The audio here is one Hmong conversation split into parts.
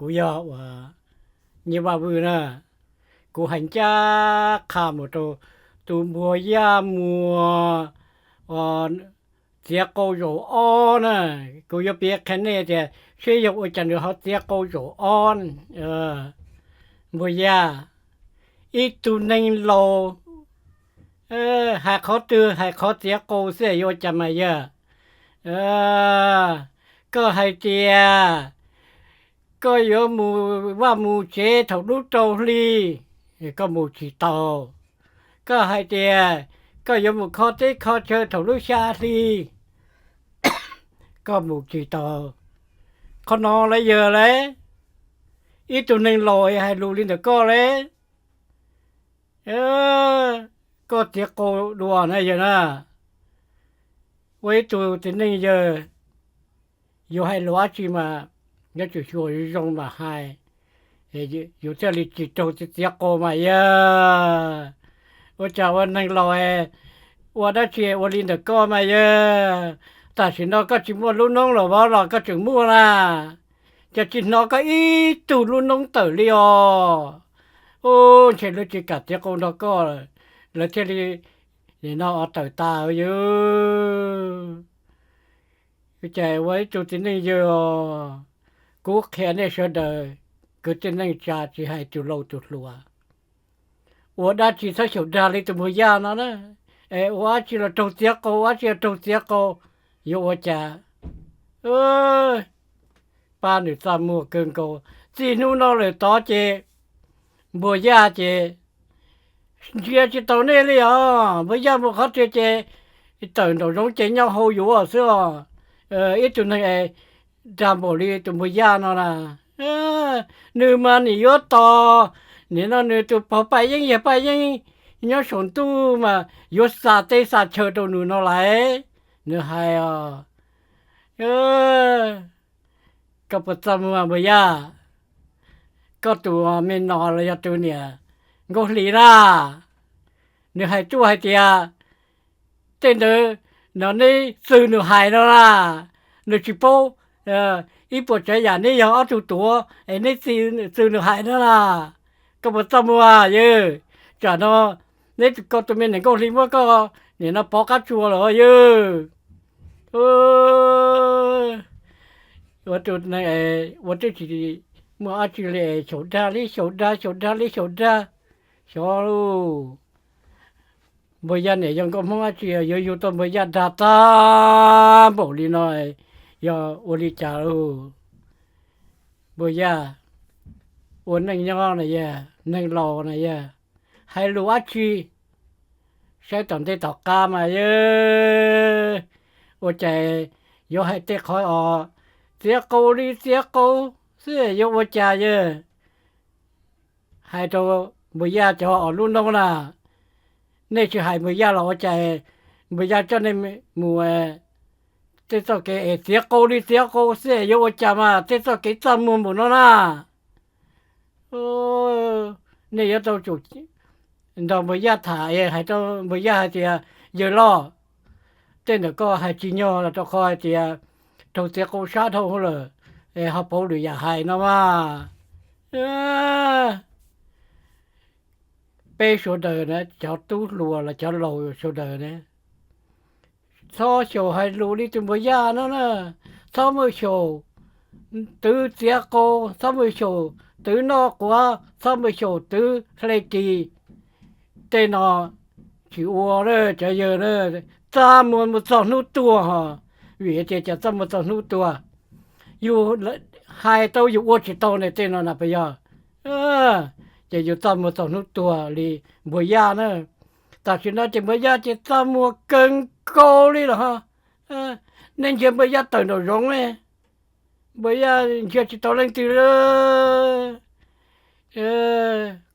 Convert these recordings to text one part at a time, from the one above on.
Kuv yog uas Nyiaj Vaj Vwj na, kuv hais ncaj qha mus rau tus Npuag Yaj Muas txiav qau zaum ob na. Kuv yuav piav qhia nej tias seb yog ua cas nws ho txiav qau zaum ob. Npuag Yaj, ib tug neeg laus, hais qhov twg hais qhov txiav qau xwb, yuav ua cas mas yawg? Koj hais tias koj yuav mus vaj mus tsev thaum lub rau hli, koj mus tsis tau. Koj hais tias koj yuav mus kho teb kho chaw thaum lub xya hli, koj mus tsis tau. Qhov no lawv yawg lawv, ib tug neeg laus hais lus li ntawm koj lawv, koj txiav qau dua na yawg na. Ua ib tug txiv neej yawg, yus hais lus dab tsi mas yuav tsum xyuas zoo mas hais, yus thiaj li tsis raug txiav qau mas yawg. Ua cas ua neeg laus ua dab tsi ua li ntawm koj mas yawg? Tam sim no koj tsis muaj lub noob los vov los koj tseem muaj na. Cas tsis hnov koj ib tug lub noob tawm li os? Ub, ntshe lawv tsis kam txiav qau nrog koj, lawv thiaj li nim no tawm tas yawg. Cas ua ib tug txiv neej yawg os, kuv qhia nej sawv daws, kwv tij neej tsa tsis hais tus laus tus hluas, ua dab tsi txhob xyaum dag li tus Npuag Yaj no na. Es ua dab tsi los raug txiav qau, ua dab tsi los raug txiav qau, yuav ua cas? Pab nws txaj muag kawg nkaus. Txij hnub no lawm tod ces Npuag Yaj ces ntsia tsis tau nej li os. Npuag Yaj mus qhov twg ces tawm nraum zoov ces nyob hauv yus xwb os. Ib tug neeg es dag npaum li tus Npuag Yaj no na, nws mas nim yuav tos, nim no nws tus pog Paj Yeeb yawg Paj Yeeb nyob saum ntuj mas yuav xa teb xa chaw rau nws no lawm, nws hais os. Koj puas txaj muag Npuag Yaj? Koj tus me no los yog tus niam Nkauj Hli na, nws hais tuaj hais tias tej ntawd no neb txwg nws hais no na, nws tsis paub ib puas tsav yam, neb yog ob tug tuav es neb txwg nws hais no na. Koj puas txaj muag yawg? Tsam no neb koj tus me niam Nkauj Hli muab koj nim no pov qab tsuas lawm yawg. Ua tus neeg ua twb tsis muaj dab tsi li, xyaum dag li xyaum dag, xyaum dag li xyaum dag, xyov lauj. Npuag Yaj niam yog nkauj Hmoob dab tsi yuav yug tau Npuag Yaj dag tag npaum li no, yog ua li cas lauj? Npuag Yaj, ua neej nyob na yawg, neeg laus na yawg, hais lus dab tsi saib tom ntej tom qab mas yawg, ua cas yuav hais tej qhov os, txiav qau li txiav qau xwb yuav ua cas yawg? Hais rau Npuag Yaj cov os lub noob na, nej tsis hais Npuag Yaj los ua cas Npuag Yaj coj nej mus tej txoj kev es txiav qau li txiav qau xwb yuav ua cas mas tej txoj kev txaj muag npaum no na. Nej yuav tau tsum nrog Npuag Yaj tham, hais rau Npuag Yaj hais tias, yawg loj, tej ntawm koj hais tsis nyog los rau qhov hais tias raug txiav qau sab dhau lawm, ho pauv lwm yam hais no mas. Peb sawv daws na, cov tub hluas los cov laus sawv daws na, txhob xyaum hais lus li tus Npuag Yaj no na. Txhob mus xyaum twv txiav qau, txhob mus xyaum twv noj quav, txhob mus xyaum twv hle ris. Tej no tsis ua na cov yawg na, txaj muag mus txog hnub tuag ho. Vim tias cas txaj muag txog hnub tuag? Yus hais tau yus ua tsis tau ne tej no na puas yog? Ces yus txaj muag txog hnub tuag li Npuag Yaj na. Tam sim no ces Npuag Yaj ces txaj muag kawg nkaus li los ho. Nej ntsia Npuag Yaj tawm nraum zoov ne, Npuag Yaj ntsia tsis tau leej twg li.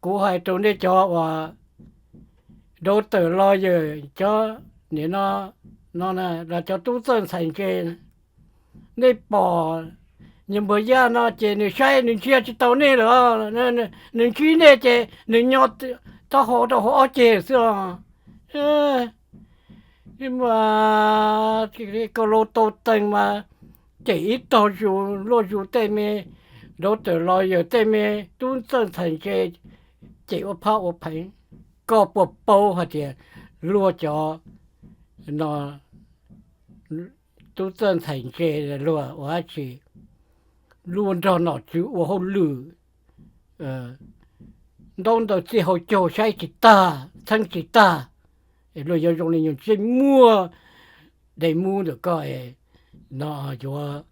Kuv hais rau nej cov uas dau tawm los yawm cov nim no, no los cov tub txawj ntxhais ntse, nej pom nws Npuag Yaj no ces nws saib nws ntsia tsis tau nej lawm, nws ntsib nej ces nws nyo taub hau rau hauv ob ceg xwb os. Koj lauj tau teeg mas cem ib tog zus luaj zus tej me Doctor, lawyer tej me tub txawj ntxhais ntse cem ua phab ua pheej. Koj puas paub hais tias luag cov no, tub txawj ntxhais ntse, luag ua dab tsi, luag nrog nom tswv ua hauj lwm, ntaub ntawv txij hauv caug saib tsis tag, txheeb tsis tag, luag yuav zoo li nyuag ntsej muag dej mub ntawm koj no, yuav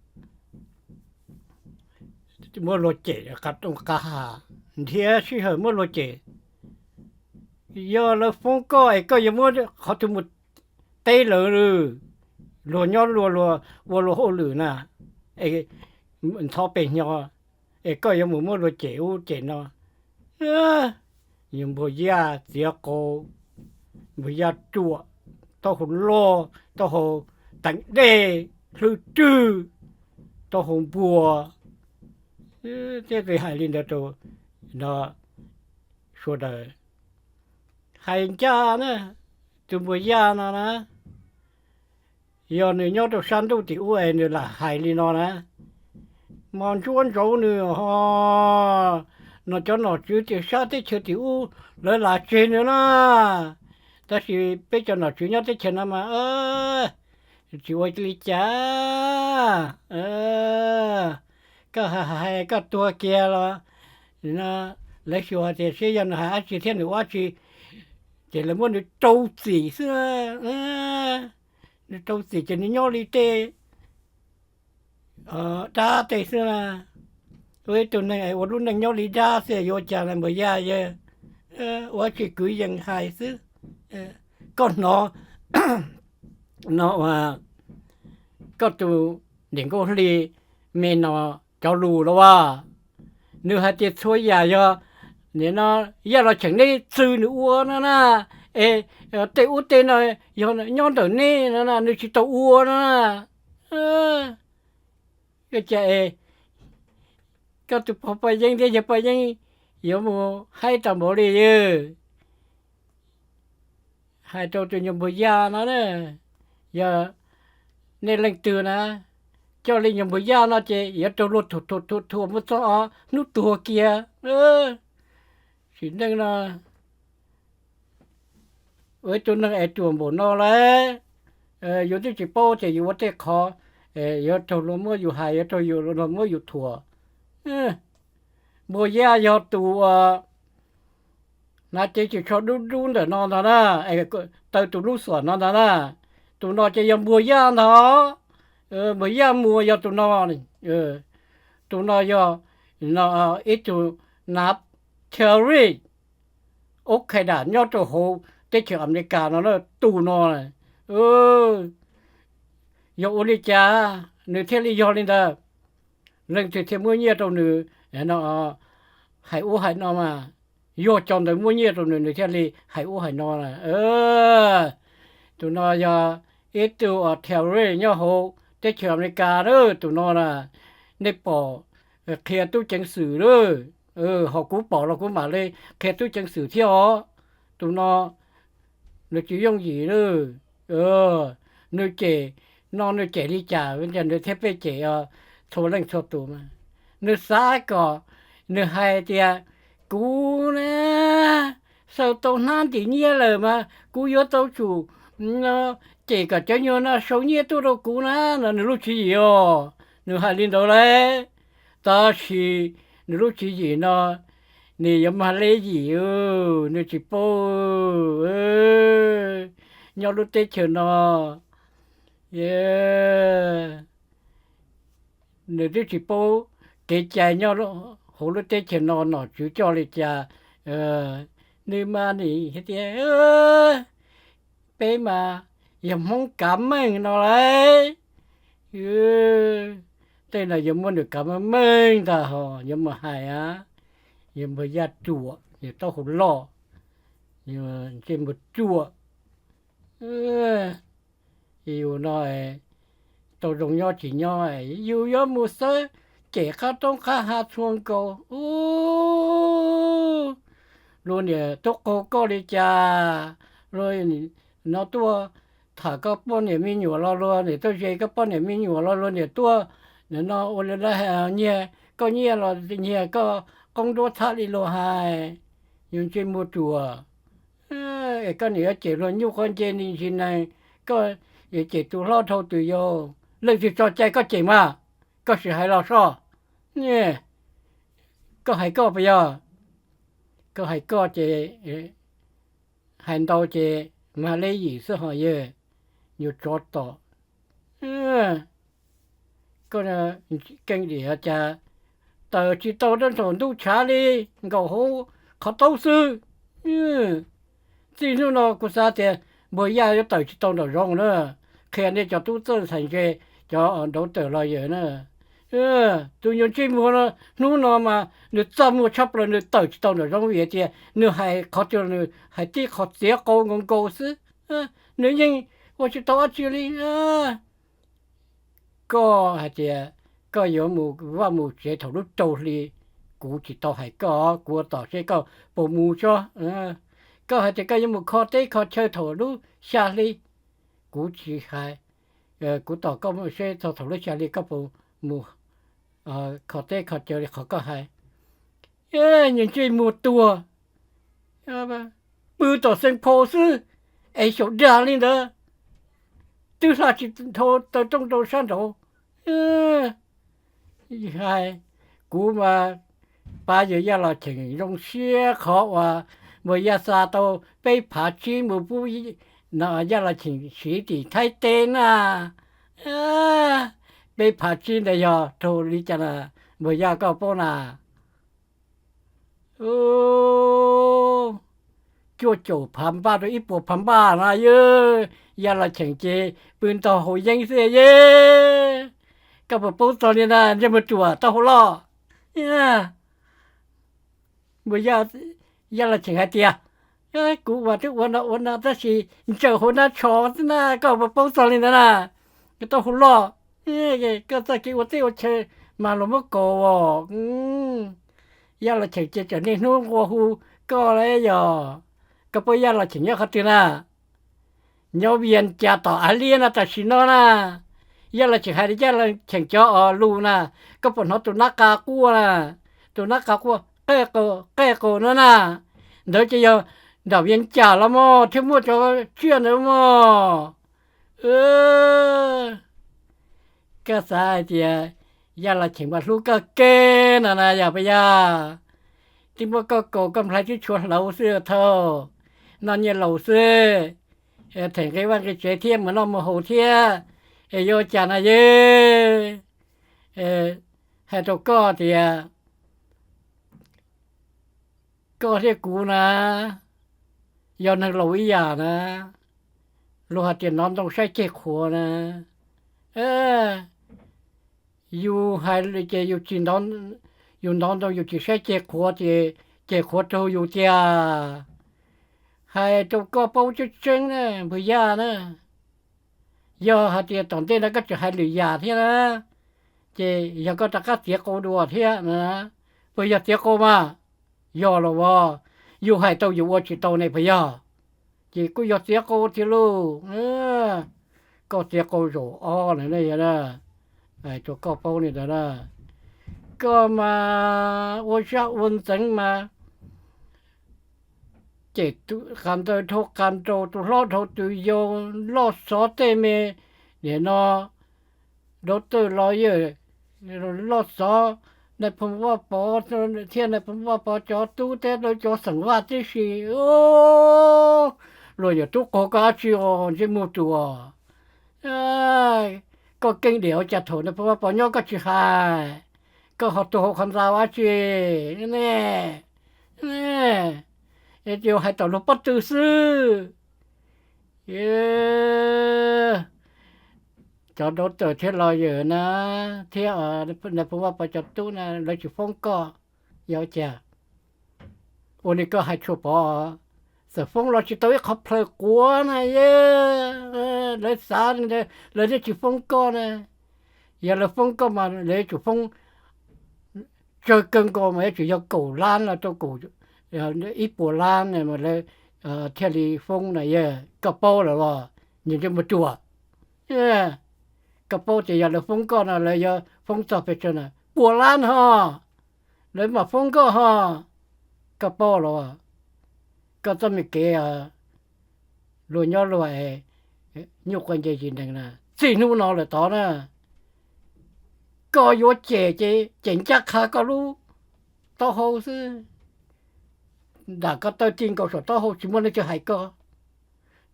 muab luag cem qab rooj qab hav, nrhiav sij hawm muab luag cem. Yog lawv foob koj es koj yuav muab qhov twg mus teb lawv? Luag nyob luag ua luag hauj lwm na, es ntxhov pes hnyo, es koj yuav mus muab luag cem ub cem no. Yog npua yaj txiav qau, npua yaj ruam, taub hau loj, taub hau teev dej, hlwb rwg, taub hau npua. Thiab hais li ntawd rau no sawv daws, hais ncaj na, tus npua yaj no na, yog nws nyob rau sab ntuj tim ub es nws lam hais li no na, mas ntsuab ntsuav nws ho, no cov nom tswv tim sab teb chaws tim ub lawv lam tseg nws na. Tab sis peb cov nom tswv nyob teb chaws no mas tsis ua li cas. Koj hais koj tuag kiag los lawv xyuas hais tias seb yog nws hais dab tsi thiab nws ua dab tsi, ces lawv muab nws rau txim xwb. Nws rau txim ces nws nyob li tej dab tej xwb na. Ua ib tug neeg es ua lub neej nyob li dab xwb yuav ua cas na npua yaj? Ua dab tsi kwv yees hais xwb. Koj hnov no, koj tus niam nkauj hli me no cov lus los as, nws hais tias txhua yam yog nim no yaj los cheem neb txw nws ua no na, es tej ub tej no yog nyob ntawm neb no na, nws tsis tau ua no na. Ua cas es koj tus pog Paj Yeeb thiab yawg Paj Yeeb yuav mus haib tau npaum li? Hais rau tus nyuag npua yaj no na, yog nej leej twg na coj li nyuag npua yaj no ces yuav raug luag thuam thuam thuam thuam mus txog hnub tuag kiag. Sim neej no ua ib tug neeg es ruam npaum no lawm, yus twb tsis paub tias yus ua tej qhov yuav raug luag muab yus hais, yuav raug luag muab yus thuam. Npua yaj yog tus uas hnav cev ris tsho dub dub ntawm no ntag na, taw tus lub xuam no ntag na. Tus no ces yog npua yaj ntag. Npua yaj muas yog tus no. Tus no yog ib tug nav terrorist, Al Qaeda nyob rau hauv teb chaws Amelikas no na. Tus no yog ua li cas nws thiaj li yog li ntawd? Leej twg thiaj muab nyiaj rau nws hais ub hais no mas? Yog cov ntawd muab nyiaj rau nws, nws thiaj li hais ub hais no. Tus no yog ib tug terrorist nyob hauv teb chaws Amelikas na. Tus no na, nej pom qhia tub ceev xwm lawm, ho kuv pom los kuv mam li qhia tub ceev xwm thiab os. Tus no nws tsis yooj yim lawm. Nws cem no nws cem li cas, nws thiab peb cem txhua leej txhua tus mas. Nws xav kom nws hais tias kuv na xaws tau hnab ntim nyiaj lawm mas kuv yuav tau tsum cem kom cov nyuag no sau nyiaj tuaj rau kuv na, no nws lub tswv yim os. Nws hais li ntawd lauj. Tab sis nws lub tswv yim no nws yuav mag le yim, nws tsis paub. Nyob lub teb chaws no nws twb tsis paub kev cai nyob hauv lub teb chaws no nom tswv coj li cas. Nws mas nim hais tias peb mas yog Hmoob kav meej no lauj. Tej no yuav muab nws kav meej meej ntag ho yuav mus hais a, yuav npawg Yaj Ruam, yus taub hau loj, ntsej muag ruam. Yus no tau zoo nyob tsis nyob, yus yuav mus xawb cem qab roob qab hav txhua nkaus. Ub, luag niam tuaj qaug koj li cas? Luag no tuaj tham koj poj niam me nyuam los luag niam tuaj ze koj poj niam me nyuam los luag niam tuaj no ua li lawv hais nyiag koj nyiaj los nyiag koj qoob nruab txhab li luag hais, yus ntsej muag ruam. Es koj niam yuav cem luag nyuj quav nce ni ntsis nees, koj yuav cem tus hlob dhau tus yau, leej twg tso cai koj cem mas, koj sim hais los soj. Koj hais koj puas yog? Koj hais koj ces hais ntau ces mag leb yim xwb ho yawg, nyuag tsov tom. Koj keej dim cas tawm tsis tau rau nraum ntuj tshav li, nkaum hauv qhov taub xwb. Txij hnub no kuv xav tias Npuag Yaj yuav tawm tsis tau nraum zoov na. Qhia nej cov tub txawj ntxhais ntse, cov nraud tawm los yawm na, tus nyuag ntsej muag no, hnub no mas nws txaj muag tshaj plaws, nws tawm tsis tau nraum zoov vim tias nws hais qhov twg los nws hais tib qho txiav qau nkaus nkaus xwb. Nws yeej ua tsis tau dab tsi li. Koj hais tias koj yuav mus vaj mus tsev thaum lub rau hli, kuv tsis tau hais koj, kuv ua tom seb koj puas mus tso. Koj hais tias koj yuav mus kho teb kho chaw thaum lub xya hli, kuv tsis hais, kuv tos koj seb txog thaum lub xya hli koj puas mus kho teb kho chaw li qhov koj hais. Nyuag ntsej muag tuag, pw tom xeev phau xwb es xyaum dag li ntawd, twb hla tsis dhau taw rooj rau sab nraud. Hais kuv mas pab yawg Yaj Los Cheem zoo siab qhov uas Npuag Yaj xa tau peb phav tsib mus pub Yaj Los Cheem siv tim Thaib teb na. Peb phav tsib ntawd yog raug li cas na, Npuag Yaj koj paub na? Cuaj caum phav npaj rau ib puas phav npaj na yawg, Yaj Los Cheem ces pw ntog haus yeeb xwb yawg. Koj puas paub txog li ntawd, ntsej muag ruam taub hau loj? Npuag Yaj Los Cheem hais tias, kuv ua twb ua no ua no tab sis ntsaws hauv hnab tsho xwb na, koj puas paub txog li ntawd na, taub hau loj? Koj txoj kev ua teb ua chaw mas los muab kaus os. Yaj Los Cheem ces tseem niaj hnub nqua hu koj li yog. Koj paub Yaj Los Cheem nyob qhov twg na? Nyob Vias Cas tom Av Liab no tam sim no na. Yaj Los Cheem hais Yaj Los Cheem cov os lus na, koj puas hnov tus nab qa quaj na? Tus nab qa quaj qej qaus qej qaus no na, ntawd ces yog nram Vias Cas los mog thiaj muaj cov tsiaj ntawd mog. Koj xav hais tias Yaj Los Cheem mas hlub koj kiag no na yog puas yog? Twb muab koj kaus koj nplhaib twb tshuav hlauv xwb thauj, noj nyiaj laus xwb, them nqi vaj nqi tsev thiab mus noj mus haus thiab, es yuav cas na yawg? Hais rau koj tias koj thiab kuv na, yog neeg laus ib yam na, luag hais tias nov ntoo saib ceg qhuav na. Yus hais ces yus tsis, yus ntov ntoo yus tsis saib ceg qhuav ces ceg qhuav raug yus tiag. Hais rau koj paub tseeb tseeb na Npuag Yaj na, yog hais tias tom ntej no koj tseem hais lwm yam thiab na, ces yog koj rov qab txiav qau dua thiab na. Puas yog txiav qau mas? Yog los as, yus hais tau yus ua tsis tau ne puas yog? Ces kuj yog txiav qau thiab lauj. Koj txiav qau zaum ob na, rau koj paub li ntawd na. Koj mas ua zaj ua ntxeev mas cem tus qas ntawd dhau qas nraud, tus hlob dhau tus yau, loj xov tej me, nim no dau tawj los yawg, loj xov Nais Phoo Vaj Pov thiab Nais Phoo Vaj Pov cov tub thiab lawv cov xeem Vaj tib si. Luag yuav tub qaug koj dab tsi os ntsej muag ruas? Koj keej diam ua cas thaum Nais Phoo Vaj Pov nyob koj tsis hais, koj ho tuag hauv qhov ntxa ua dab tsi ne? Yuav hais tom luag pob tw xwb. Cov dau tawj thiab los yawg na, thiab Nais Phoo Vaj Pov cov tub na lawv tsis foob koj, yog cas? Ua li koj hais tshua pov, txawm foob los tsis tau ib qho plhaws quav na, lawv xav lawv thiaj tsis foob koj na. Yog lawv foob koj mas lawv yuav tsum foob tsawg kawg nkaus mas yuav tsum yog kaum lab los rau kaum ib puas lab mas lawv thiaj li foob na, yog koj paub lawm los? Ntsej muag ruas, koj paub tias yog lawv foob koj no lawv yuav foob txog pes tsawg na? pua lab ho, lawv mam foob nkoj ho. Koj paub los, koj txoj me kev luag nyob luag nyuj quav nce zis nees na, txij hnub no lawm tod na, koj yuav cem ces cem ncaj qha koj lub taub hau xwb. Nram koj taw ti nkaus saum taub hau tsis muaj leej twg hais koj,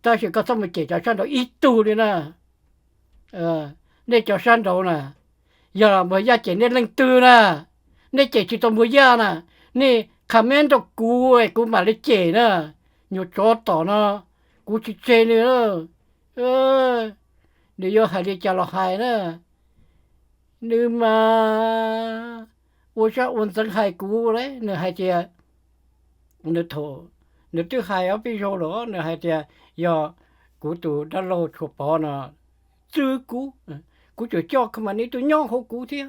tab sis koj txhob mus cem cov sab nraud ib tug li na. Nej cov sab nraud na, yog Npuag Yaj cem nej leej twg na, nej cem tsis tau Npuag Yaj na, nej comment rau kuv es kuv mam li cem na. Nyuag tsov tom no, kuv tsis tseg nws. Nws yuav hais li cas los hais na, nws mas ua sab ua ntxeev hais kuv li. Nws hais tias, nws thaum, nws twb hais ob peb zaug los, nws hais tias yog kuv tus dab laug Tshuas Pov no txwv kuv, kuv tseem coj company tuaj nyob hauv kuv thiab.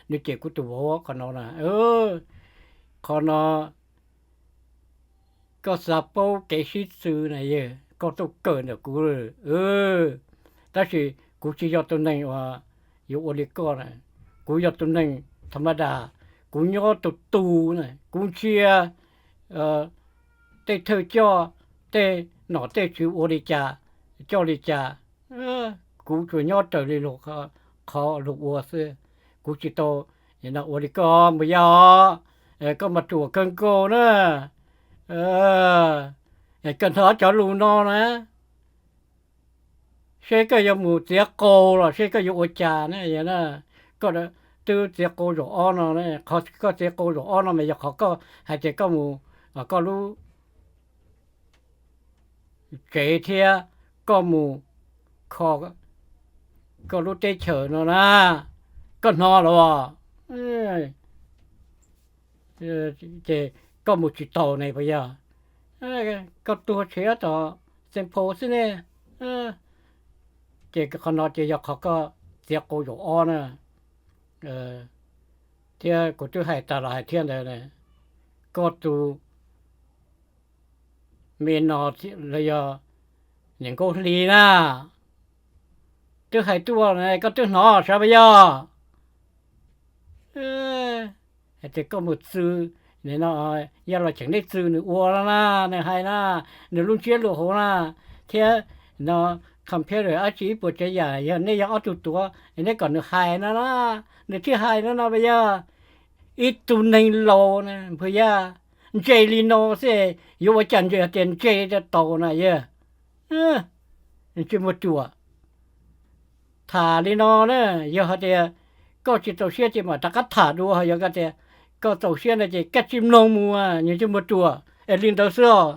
Nws cem kuv tus vauv qhov no na. Qhov no koj xav paub kev sib txwv na, koj tuaj kawm ntawm kuv. Tab sis kuv tsis yog tus neeg uas yuav ua li koj na. Kuv yog tus neeg tha ma das, kuv nyob tus tus na, kuv ntsia tej thawj coj, tej nom tej tswv ua li cas, coj li cas. Kuv tsuas nyob raws li luag qhov luag ua xwb. Kuv tsis tau ua li koj Npuag Yaj, koj mas ruam kawg nkaus na. Koj hnov cov lus no na, seb koj yuav mus txiav qau los seb koj yuav ua cas na. Koj twb txiav qau zaum ob no, qhov koj txiav qau zaum ob no mas yog qhov koj hais tias koj mus, koj lub tsev thiab koj mus kho koj lub teb chaws no na, koj hnov los? Ces koj mus tsis taus ne puas yog? Koj tuag tshev tom Xeev Phas xwb ne. Ces qhov no ces yog qhov koj txiav qau zaum ob na. Thiab kuv twb hais tas los hais thiab ntawd, koj tus me no los yog niam Nkauj Hli na, twb hais tuaj, koj twb hnov sav puas yog? Hais tias koj mus txwv, no, yog los tseem nej txwv nws ua no na, nws hais na, nws lub ntsiab lus hauv na, thiab no, computer dab tsi ib puas tsav yam, yog nej yog ob tug tuav, nej kom nws hais no na, nws thiaj hais no no puas yog? Ib tug neeg laus na Npuag Yaj, ntse li no xwb yuav ua cas ntse tias ntse tau na yog? Ntsej muag ruam. Tham li no na, yog hais tias koj tsis txaus siab ces mam rov qab tham dua, yog tias koj txaus siab no ces koj tsis mloog mus, ntsej muag ruam, es li ntawd xwb os.